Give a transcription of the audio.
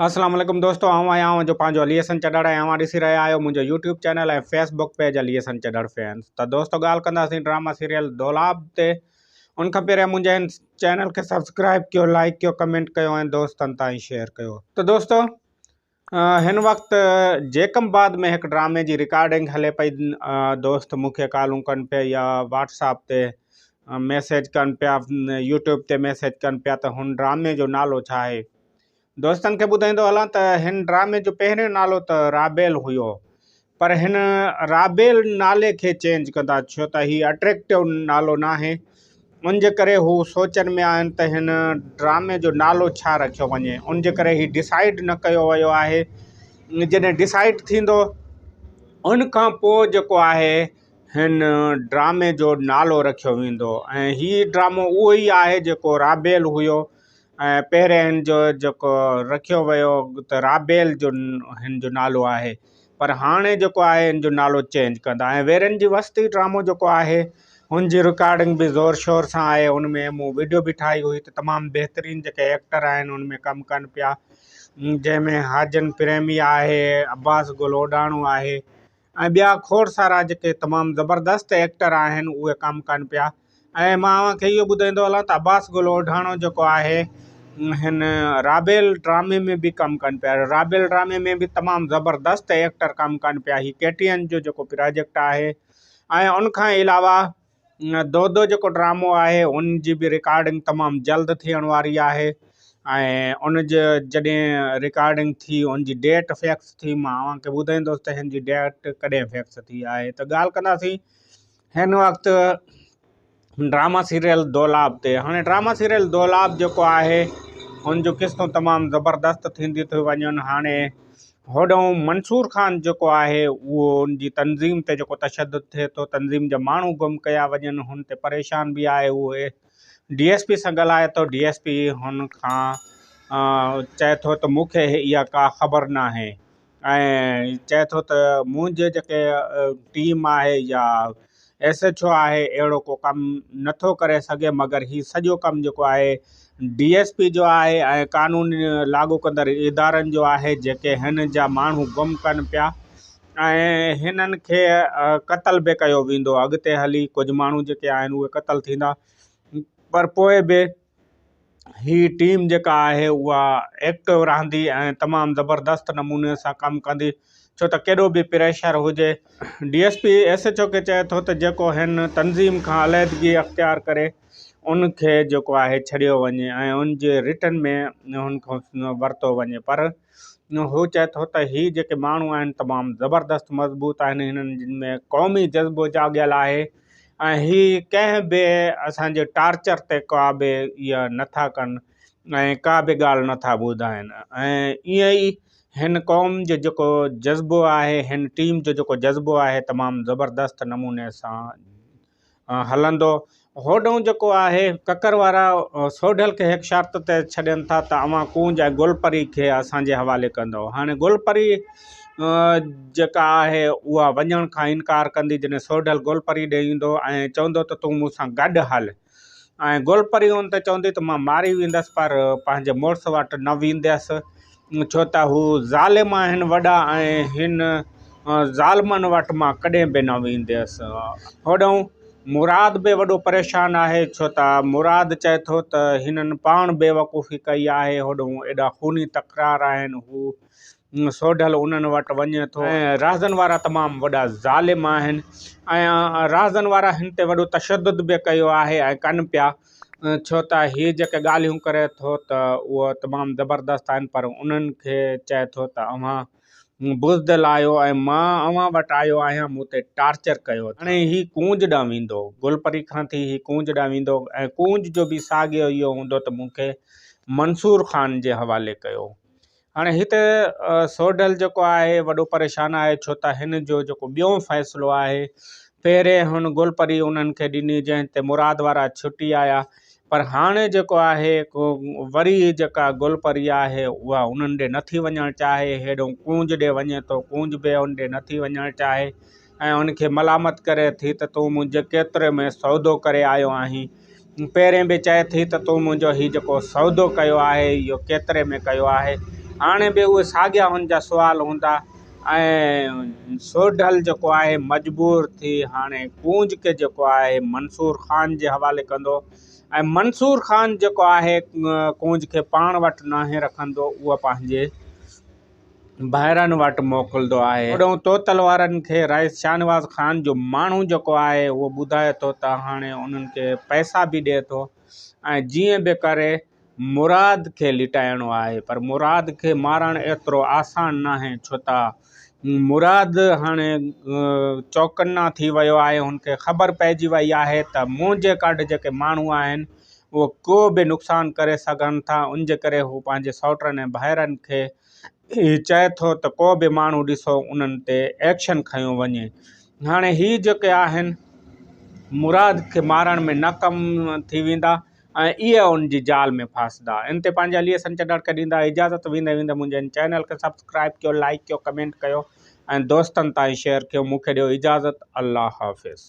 اسلام عليڪم دوستو آئون آهيان اوهان جو پنهنجو علي حسن چڍڙ ۽ اوهان ڏسي رهيا آهيو منهنجو YouTube channel ۽ Facebook page Ali Hassan Chadhar fans ته دوستو ڳالهه ڪنداسين ڊراما سيريل دولاب تي ان کان پهريان منهنجي هن چينل کي سبسڪرائب ڪيو لائڪ ڪيو ڪمينٽ ڪيو ۽ دوستن تائين شيئر ڪيو ته دوستو هن وقت جيڪم بعد ۾ هڪ ڊرامي جي رڪارڊنگ هلي پئي دوست مون کي ڪالون ڪن پيا يا واٽساپ تي ميسيج ڪن پيا يوٽيوب تي ميسيج ڪن پيا ته هن ڊرامي جو نالو ڇا آهي دوستن کي ٻڌائيندو هلان ته هن ڊرامي جو پهريون نالو ته رابيل هيو پر هن رابيل نالي کي چينج ڪندا ڇو ته هي اٽريڪٽو نالو ناهي ان جي ڪري هو سوچن ۾ آهن ته هن ڊرامي جو نالو ڇا رکيو وڃي ان جي ڪري هي ڊسائيڊ نه ڪيو ويو آهي جڏهن ڊسائيڊ ٿيندو ان کان پوء جيڪو آهي هن ڊرامي جو نالو رکيو ويندو ۽ هي ڊرامو اهو ئي آهي جيڪو رابيل هيو ۽ پهرين هن جو جيڪو رکيو ويو ته رابيل جو هن جو نالو آهي پر هاڻي جيڪو آهي هن جو نالو چينج ڪندا ۽ ويرن جي وستي ڊرامو جيڪو آهي هن جي رڪارڊنگ به زور شور سان آهي ان ۾ مون ويڊيو به ٺاهي هئي ته تمام بهترين جيڪي ايڪٽر آهن ان ۾ ڪم ڪن پيا جنهن ۾ حاجن پريمي آهي عباس گل اوڍاڻو آهي ۽ ٻيا کوڙ سارا جيڪي تمام زبردست ايڪٽر آهن اهي ڪم ڪن پيا ۽ مان اوهان کي اهو ٻڌائيندو هلان ته عباس گل اوڍاڻو جيڪو آهي هن رابيل ڊرامي ۾ به ڪم ڪن پيا رابيل ڊرامي ۾ به تمام زبردست ايڪٽر ڪم ڪن پيا هي ڪي ٽي اين جو جيڪو پراجيڪٽ آهي ۽ ان کان علاوه دودو جيڪو ڊرامو آهي ان جي به رڪارڊنگ تمام جلد ٿيڻ واري آهي ۽ ان جي جڏهن رڪارڊنگ ٿي ان جي ڊيٽ فڪس ٿي مان اوهان کي ٻڌائيندس ته هن جي ڊيٽ ڪڏهن فڪس ٿي آهي ته ڳالهه ڪنداسين هن وقت ڊراما سيريل دولاب تي هاڻي ڊراما سيريل دولاب جيڪو آهي ان جون قسطون تمام زبردست ٿينديون ٿيون وڃن هاڻي هوڏانهن منصور خان جيڪو آهي اهو ان جي تنظيم تي جيڪو تشدد ٿئي ٿو تنظيم جا ماڻهو گم ڪيا وڃن هن تي پريشان به آهي اهو ڊي ايس پي سان ڳالهائي ٿو ڊي ايس پي هن کان چئي ٿو ته مون کي اها ڪا خبر ناهي ۽ چئي ٿو ته منهنجي جيڪي ٽيم آهي يا ايس ايڇ او آهي اهڙو ڪو ڪم نٿو ڪري سگهي مگر هي سڄو ڪم جيڪو آهي ڊي ايس پي جو آهي ۽ قانون لاڳو ڪندڙ ادارن جو آهي جيڪي هن جا ماڻهو گم ڪن پيا ۽ هنن کي قتل به ڪيو ويندو اڳتي هلي ڪجهه ماڻهو جيڪي آهن اهي قتل ٿيندا پر پوء به هي ٽيم جيڪا آهي اها ايڪٽو رهندي ۽ تمام زبردست نموني سان ڪم ڪندي ڇو ته ڪيڏو به پريشر هجي. D S P S H O کي چئي ٿو ته جيڪو هن تنظيم کان عليحدگي اختيار ڪري ان کي جيڪو آهي ڇڏيو وڃي ۽ ان جي رٽن ۾ هن کان ورتو وڃي پر هو چئي ٿو ته هي جيڪي ماڻهو آهن تمام زبردست مضبوط آهن هنن ۾ قومي جذبو جاڳيل آهي ۽ هي ڪنهن به اسان جي ٽارچر تي ڪا به اها نٿا ڪن ۽ ڪا به ڳالهه نٿا ٻڌائن ۽ ائين ئي هن قوم جو جيڪو جذبو آهي هن ٽيم جو جيڪو جذبو آهي تمام زبردست نموني سان هلندو هوڏهون جيڪو آهي ڪڪر وارا سوڍل کي هڪ شرط تي ڇڏين ٿا ته اوهان ڪونج ۽ گل پري کي اسان جي حوالي ڪندؤ هاڻي گل پري جيڪا آهي اها وڃڻ کان انڪار ڪندي جڏهن سوڍل گل پري ڏي ايندو ۽ چوندو ته تون مون سان گڏ هل ۽ گل پري ان تي چوندي ته مان ماري ويندس پر پنهنجي مڙس وٽ نه ويندس ڇو ته هو ظالم آهن وڏا ۽ هن ظالمن وٽ مان ڪڏهن به نه ويندس. هوڏانهن مراد به وڏو پريشان آهي ڇو ته مراد چئي ٿو ته هنن پاڻ بيوقوفي ڪئي آهي هوڏانهن ايڏا خوني تڪرار آهن هو سوڍل انهن وٽ وڃي ٿو ۽ رازن وارا تمام وڏا ظالم آهن ۽ رازن وارا هن تي وڏو تشدد به ڪيو آهي ۽ ڪن پيا ڇو ته هي جيڪي ڳالهيون ڪري ٿو ته اهو تمام زبردست آهن پر انهن کي چئي ٿو ته اوهان بزدل آهيو ۽ مان اوهان وٽ آيو آهيان مون تي ٽارچر ڪيو اٿو. هاڻي هي ڪونج ڏانهن ويندو گل پري کان ٿي هي ڪونج ڏانهن ويندو ۽ ڪونج جو به ساڳيو اهو هوندو ته مون کي منصور خان جي حوالي ڪيو. هاڻي هتي سوڍل جيڪو آهي وڏو پريشان آهي ڇو ته هن جو جيڪو ٻيو فيصلو آهي پهرين هن گل پري انهن کي ڏني جنهن تي مراد وارا ڇٽي آيا پر هاڻي جيڪو آهي وري جيڪا گل پري آهي اها انهن ڏي نٿي وڃڻ چاهي هيڏو ڪونج ڏي وڃي ٿو ڪونج به ان ڏي نٿي وڃڻ چاهي ۽ ان کي ملامت ڪري ٿي ته تون منهنجي ڪيتري ۾ سودو ڪري آيو آهين. پهرين به چئي ٿي ته تون منهنجو هي جيڪو سودو ڪيو آهي اهو ڪيتري ۾ ڪيو آهي. هاڻي به اهي ساڳيا هن جا سوال هوندا ۽ سوڍل جيڪو آهي مجبور ٿي هاڻي ڪونج کي جيڪو آهي منصور خان جي حوالي ڪندو ۽ منصور خان جيڪو آهي ڪونج کي پاڻ وٽ ناهي رکندو اهو پنهنجي ڀائرن وٽ موڪلندو آهي. هوڏانهن توتل وارن کي رئيس شاهنواز خان جو ماڻهو جيڪو آهي اهو ٻڌائي ٿو ته هاڻي انهن کي پئسا به ڏئي ٿو ۽ جيئن به ڪري مراد کي لٽائڻو آهي پر مراد کي مارڻ ايترو آسان ناهي ڇو ته مراد هاڻي چوڪنا ٿي ويو آهي هن کي خبر پئجي وئي آهي ته منهنجي ڪڍ جيڪي ماڻهو آهن اهو ڪو به نقصان ڪري سگهن ٿا ان جي ڪري هو پنهنجي سئوٽن ۽ ڀائرن کي چئي ٿو ته ڪو به ماڻهو ڏسو انهن تي ايڪشن کنيو وڃي هاڻي هي جيڪي آهن مراد کي مارڻ ۾ ناڪام ٿي ويندا ۽ اهي ان جي جال ۾ ڦاسندا ان تي پنهنجي علي حسن چڍڙ کي ڏيندا اجازت ويندي ويندي منهنجي هن چينل کي سبسڪرائب ڪيو لائڪ ڪيو ڪمينٽ ڪيو ۽ دوستن تائين شيئر ڪيو مون کي ڏيو اجازت الله حافظ.